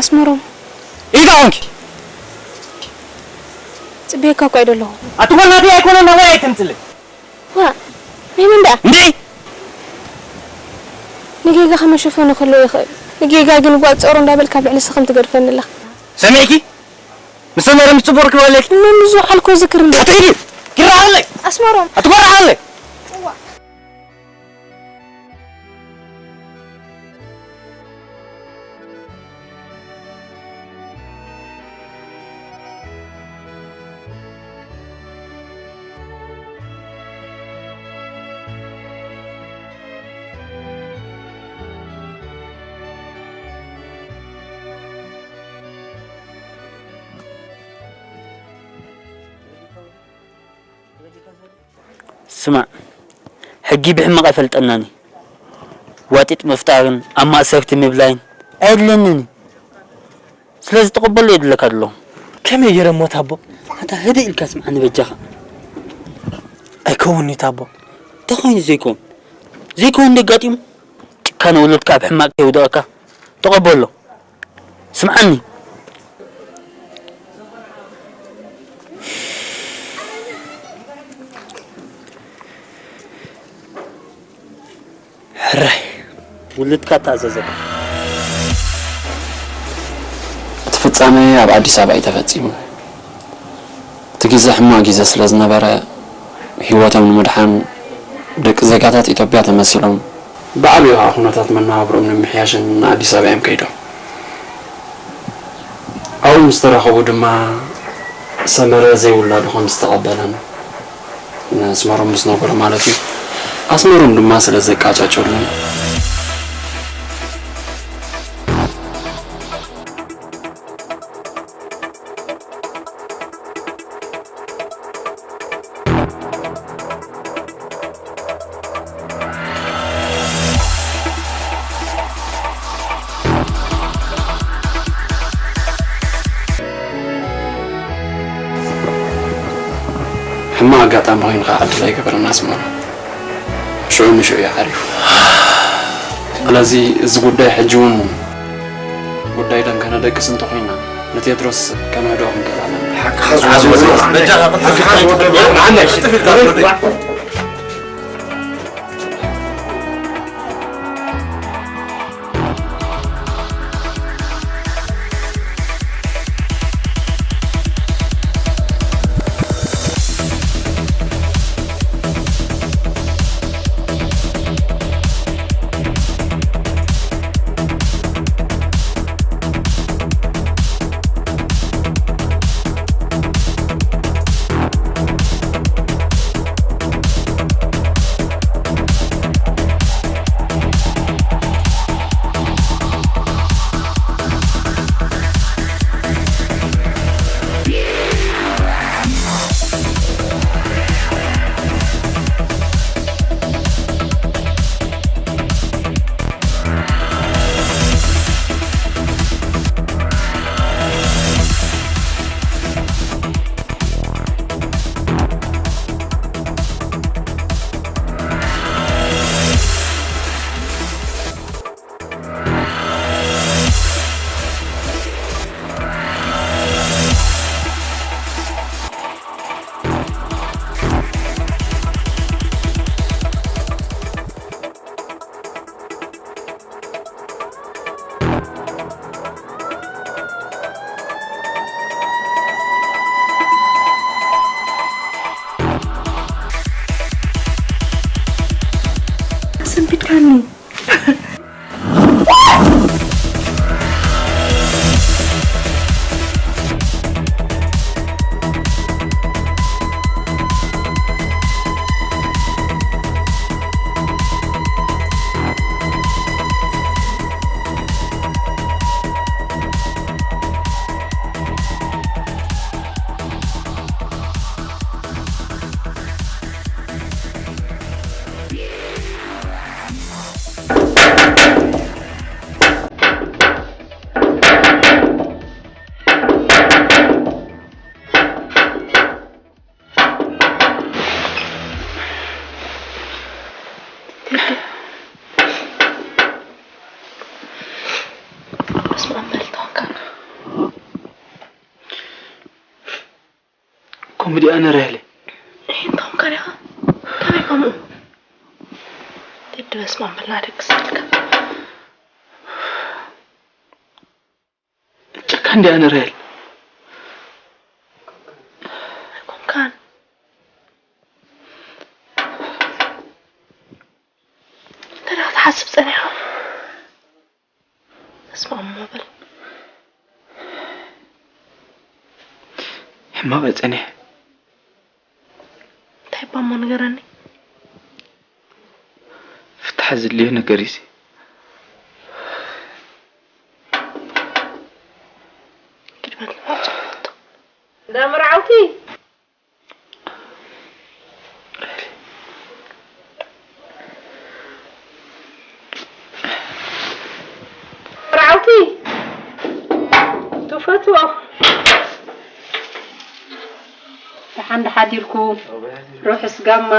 ኣስመሮም። ኢዳ ኾንኪ። ጽቤካ እኮ ኣይደለኹ። ኣቲ ጓል ናተይ ኣይኮነን፣ ናባይ ኣይተምጽለይ። ዋ፣ ናይ መን ደኣ? እንዴ? ንጌጋ ከመሸፈኒ ከሎ ይኽእል። ንጌጋ ግን ጓል ጸሩ እንዳበልካ ኣብ ልዕሊ ስኽም ትገድፈኒ ኣለኻ። ሰሚዕኪ? ምስ ሰመረ ምስ ጽቡቕ ርክብ ኣለኪ? እሞ ምስ ዝወዓልኮ ዝክር እንዴ? ኣቲ ሂዲ! ኪራ ኣለይ! ኣስመሮም! ኣቲ ጓል ኣለይ! ስማዕ፣ ሕጊ ብሕመቕ ኣይፈልጠናን እዩ። ዋጢጥ ምፍጣርን ኣብ ማእሰርቲ ምብላይን ኣየድልየንን እዩ። ስለዚ ተቐበሎ የድለካ ኣሎ። ከመይ ገይረ እሞ ታቦ? ኣታ ህድእ ኢልካ ስምዓኒ በጃኻ። ኣይከውን'ዩ ታቦ። እንታይ ኮይኑ ዘይከውን? ዘይከውን ደጋጢሙ? ጭካነ ወለድካ ኣብ ሕማቕ ከይውድቐካ ተቐበሎ። ስምዓኒ። ሕራይ ውልድካ ተኣዘዘካ። እቲ ፍጻመ ኣብ ኣዲስ ኣበባ እዩ ተፈጺሙ። እቲ ግዜ ሕማቕ ግዜ ስለ ዝነበረ፣ ህይወቶም ንምድሓን ደቂ ዜጋታት ኢትዮጵያ ተመሲሎም፣ ብዓቢኡ ኸኣ ኩነታት መነባብሮኦም ንምምሕያሽን ንኣዲስ ኣበባ እዮም ከይዶም። ኣብኡ ምስ ተራኸቡ ድማ፣ ሰመረ ዘይውላዱ ከም ዝተቐበለን ንኣስመሮም ምስ ነገሮ ማለት እዩ። ኣስመሮም ድማ ስለ ዘቃጫጨሉን፣ ሕማቕ ኣጋጣሚ ኮይኑ ከዓ ዕድል ኣይገበረን ኣስመሮም። ሽዑ ንሽዑ እዩ ዓሪፉ። ስለዚ እዚ ጉዳይ ሕጂ እውን ጉዳይ ደም ከነደቅስ እንተኾይና፣ ንቴድሮስ ከነህድኦ ክንክእል ኣለና። ሓቅኻ ዝወደቦ፣ በጃኻ ቅልጥፍ ኢልካ፣ ቅልጥፍ ኢልካ፣ ምድኣ ነረህለ ይህን ከምካ ዲኻ? ከመይ ከምኡ? ግዲ በስመ ኣብ በልና ደቂ ሰልካ። ጨካን እንድያ ነረህል። ኣይኮንካን። እንታይ ዲኻ ትሓስብ ጸኒሕካ? በስመ ኣብ እሞ በል። ሕማቕ እየ ጸኒሐ። እንታይ እባ እሞ ንገረኒ። ፍታሕ ዘድልዮ ነገር እዩሲ። ግድበት ንባብ ጽቡቕቶ። እንዳ መርዓውቲ መርዓውቲ ትፈትዎ ደሓን ሓዲርኩም ርሑስ ጋማ